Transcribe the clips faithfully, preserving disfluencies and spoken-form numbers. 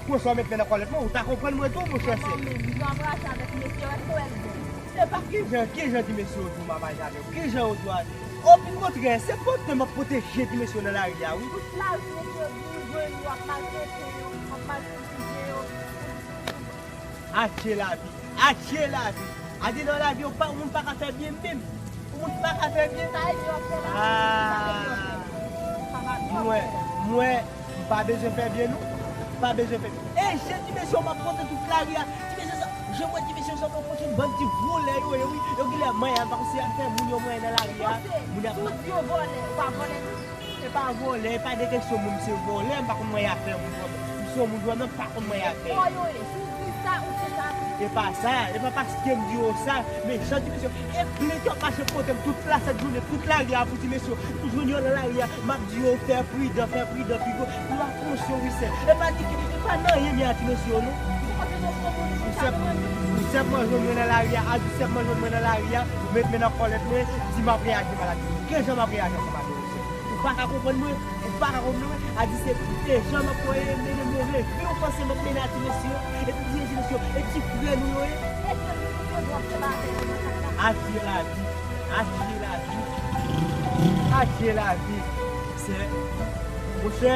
Konsa w met men nan kòlèt mwen, ou ta konprann mwen tou, monchè, se. Mwen menm, m ap raje avèk mesye yo, èske w wè l bon? Se pa kijan, kijan ti mesye yo di w m ap raje avè w? Kijan yo di w a? Okontrè, se pote m ap pwoteje ti mesye yo nan lari a, wi. Tout lari ti mesye yo di w jwenn yo ap maltrete yo, ap maltitize yo. Adje lavi, adje lavi. Adi nan lavi, yon pa, moun pa ka fè byen menm. Yon moun pa ka fè byen. Sa e yo ap fè la. Ah. Mwen, mwen, m pa bezwen fè byen, non. M pa bezwen fè byen. E, jan ti mesye yo m ap pote tout lari a. Ti mesye sa, jan mwen ti mesye yo sanble yon bann ti vòlè yo ye, wi. Yo genlè manyen, pa konsi y ap fè moun yo manyen nan lari a. Moun y ap. Tout yo vòlè, ou pa vòlè tou? E pa vòlè, e pa de kesyon moun se vòlè, m pa konn manyen afè moun vòlè. M se yon moun vòlè, m pa konn manyen afè. Vòlè yo ye, si w di sa, ou se sa tou. E pa sa, e pa paske m di yo sa, men jan ti mesye, e plent yo ap mache pote m tout lasent jounen, tout lari a pou ti mesye, m jwenn yo nan lari a, m ap di yo fè pridan, fè pridan, piga, pou la konsyon wi sè. E pa di ki, e pa nan anyen m ye a ti mesye yo non. Ou sèp, ou sèpman jwenn mwen nan lari a, a di sèpman jwenn mwen nan lari a, ou met men nan kòlèt mwen, di m ap reyaji mal ak yo. Kijan m ap reyaji ansanm avè yo sè? Ou pa ka konprann mwen, ou pa ka konprann mwen. A di se, e jan m ap wè, e mennen move vi w panse m ap mennen a ti mesye yo, epi di ti mesye yo, e ti frè nou yo ye. Adje lavi, adje lavi, adje lavi. Sè, monchè,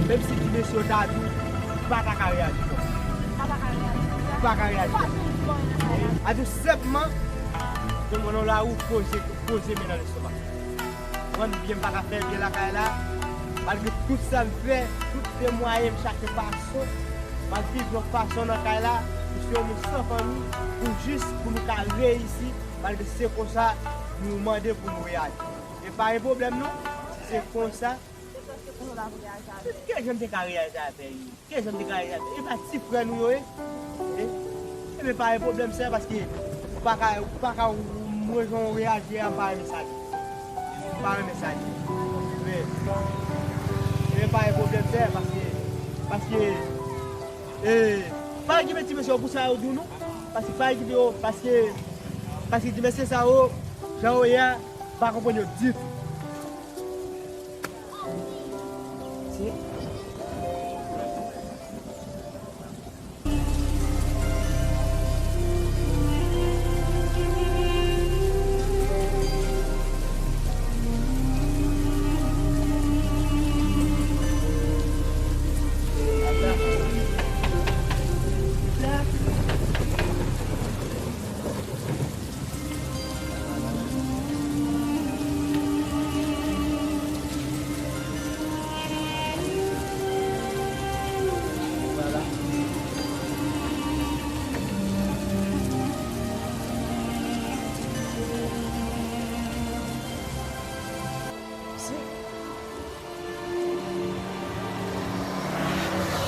menm si ti mesye yo ta di w, ou pa ta ka reyaji konsa. Ou pa ka reyaji konsa. Ou pa ka reyaji konsa. A di w sèpman, se mwen non la ou poze, poze men nan lestomak. Konprann byen, m pa ka fè byen lakay la. Malgre tout sa m fè, tout se mwayen m chache fason. M ap viv yon fason nan kay la, m se yon moun san fanmi, pou jis pou nou ka reyisi, malgre se konsa nou mande pou nou reyaji. E pa gen pwoblèm non, si se konsa. Kijan m te ka reyaji avè yo? Kijan m te ka reyaji? E pa ti frè nou yo ye? E, ebyen pa gen pwoblèm sè, paske ou pa ka, ou pa ka, mwen jan w reyaji a, m pa renmen sa di. M pa renmen sa di. Men, ebyen pa gen pwoblèm sè, paske, paske, e, pa okipe ti mesye yo pou sa yo di w non. Paske pa okipe yo, paske, paske ti mesye sa yo, jan yo ye a, m pa konprann yo ditou.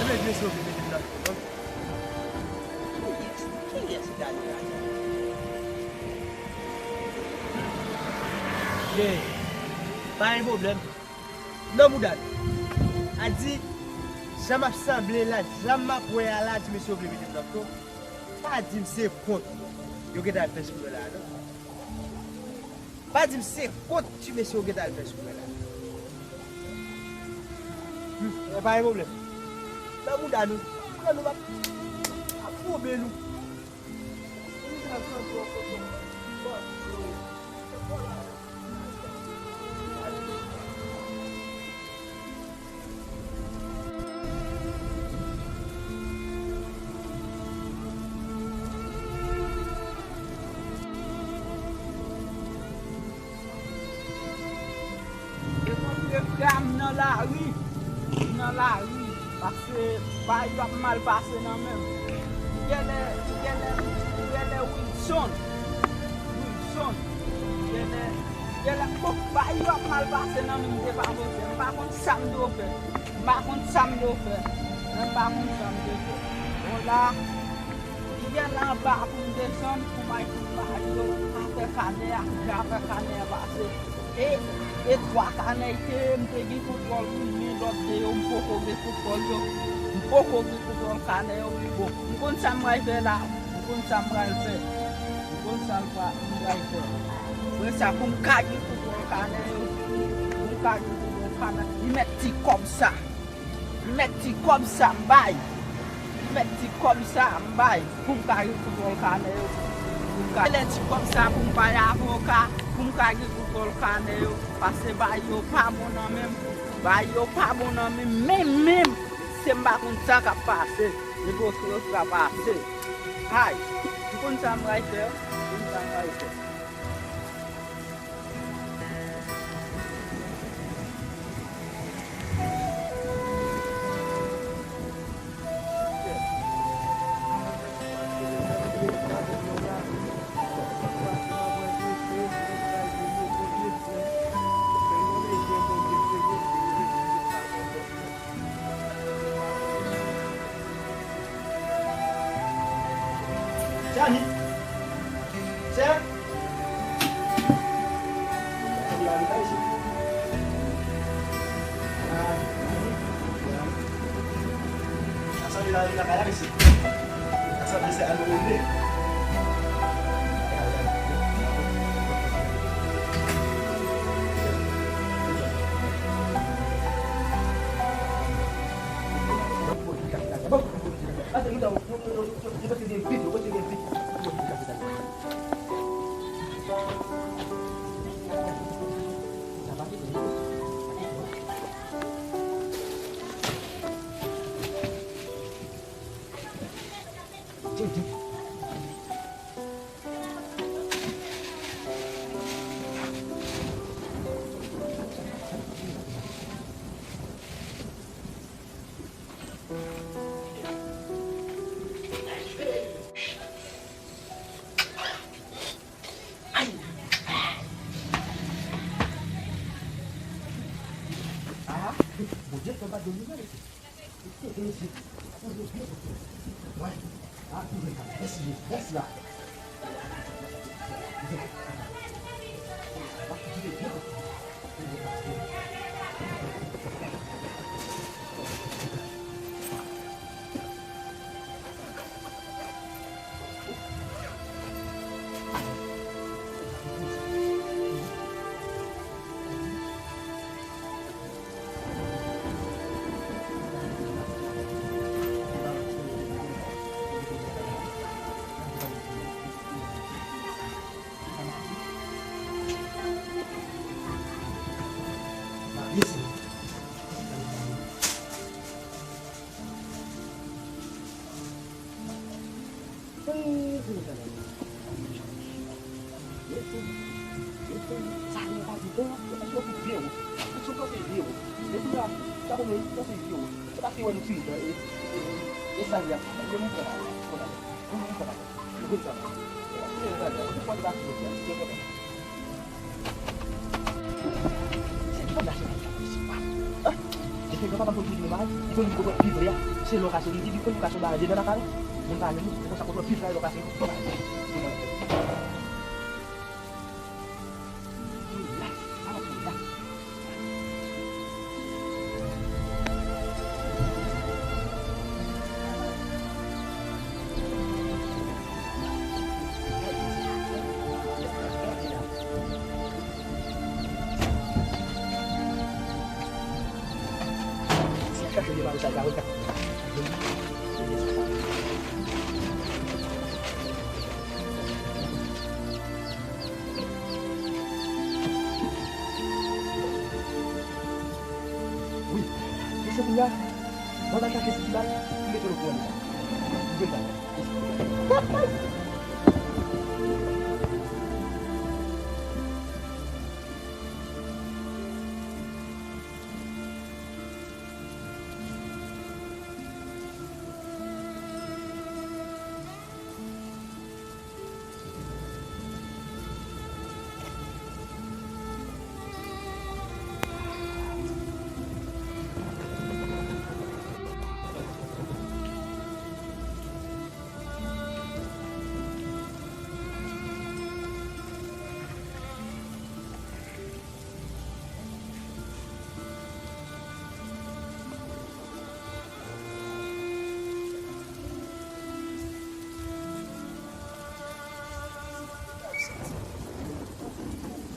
Ebyen, mesye yo vin mete m nan tò, non? Kiyès? Kiyès ki ta di sa? Ye, pa gen pwoblèm. Nan bouda nou. A di, jan m ap sanble la, jan m ap wè a la, ti mesye yo vle mete m nan tò. Pa di m se kont yo gentan al fè sou mwen la, non. Pa di m se kont ti mesye yo gentan al fè sou mwen la. Hmm, e pa gen pwoblèm. Nan bouda nou. Pran nou, m ap, ap foume nou. Rekontre frè m nan lari, nan lari, paske bagay yo ap mal pase nan men m. Genlè, genlè, genlè Wilson, Wilson, genlè, genlè, bon, bagay yo ap mal pase nan men m, te pa monchè, m pa konn sa m dwe fè, m pa konn sa m dwe fè, m pa konn sa m dwe fè. Bon, la, genlè anba pou m desann, pou m al pou m ba yo, afè kanè a, jan afè kanè a pase. E, e twa kanè te ye, m te gen kontwòl wi, men lòt de yo, m poko gen kontwòl yo. M poko gen kontwòl kanè yo wi. Bon, m konn sa m pral fè la. M konn sa m pral fè. M konn sa m pra-, m pral fè. Apre sa, pou m ka gen kontwòl kanè yo, pou m ka gen kontwòl kanè, m mèt ti kòb sa. Mèt ti kòb sa m bay. Mèt ti kòb sa m bay. Pou m ka gen kontwòl kanè yo. Pou m ka rele ti kòb sa pou m bay avoka. Pou m ka gen kontwòl kanè yo. Paske bagay yo pa bon nan men m. Bagay yo pa bon nan men m. Men menm. Se m pa konn sa k ap pase. Negosye yo sa pase. Ay. M konn sa m pral fè. M konn sa m pral fè. Chè Ani! Chè! Chè Ani, la vin la isit. Asanble la vin lakay la isit. Asanble se Ani Rene. Ah, Bondye fè m pa jwenn nouvèl. Mwen, ah, mèsi, mèsi la. Se ki fòm la se la ki fè sa. Ah! Depi granpapa m konn toujou di nou bagay, li konn di kontwòl pi vre a, se lokasyon li di, li konn lokasyon bagay dedan lakay. Moun pa renmen nou, se konsa kontwòl pi vre a, lokasyon li. Wi, men se kounye a, mwen al chache Sitiba, m mete l okouran de sa. M jwenn bagay.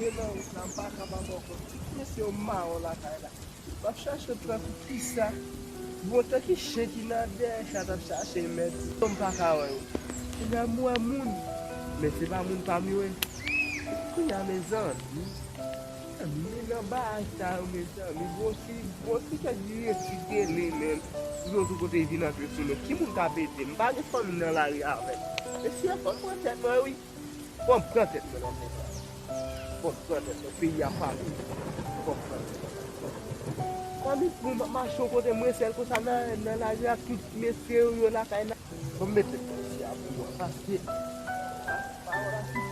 Ke nan wout la, m pa ka pa bò kòt. Tout mesye yo mawon lakay la. M ap chache pran pou kisa. Bon, tankou chen ki nan dèyè chat ap chache mèt li. Kòm m pa ka wè yo. Kounye a m wè moun, men se pa moun pa m yo ye. Kounye a, mezanmi, mezanmi, nan bagay sa yo, mezanmi, bon, si, bon, si kèk vire ti gele, men, yon tou kote vin antre sou mwen. Ki moun k ap ede m? M pa gen fanmi nan lari avè m. Mesye, fò m pran tèt mwen, wi. Fò m pran tèt mwen nan men sa. Fò m pran tèt mwen. Peyi a pa pou mwen. Fò m pran tèt mwen. Fanmi pou m ap mache yon kote mwen sèl konsa nan, nan lari ak tout mesye yo, yo lakay la. Fò m mete tèt mwen isi a pou mwen. Paske, pawòl a fini.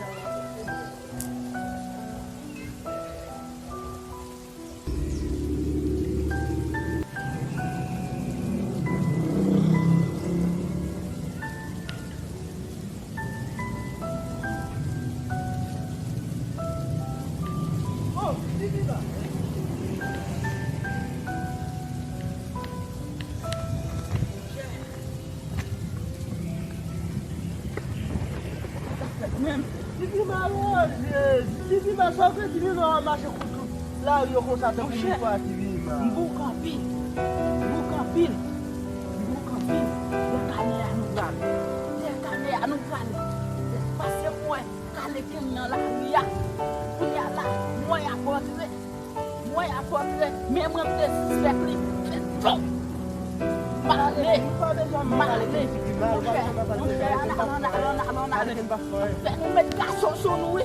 Menm, Divima, o Jezi, Divima, sa w fè Divima, w ap mache kout lari yo konsa tankou yon fwa, Divima. M bouke anpil, m bouke anpil, m bouke anpil. Lè kanè a nou prale, lè kanè a nou prale. Paske mwen, kale gen nan lari a. Kounye a la, mwen ap antre. Mwen ap antre, men mwen m te sispèk li. Fè tou. M ale, m ale. Monchè, monchè, al, al, al, al, al, al. Fè nou met gason sou nou, wi.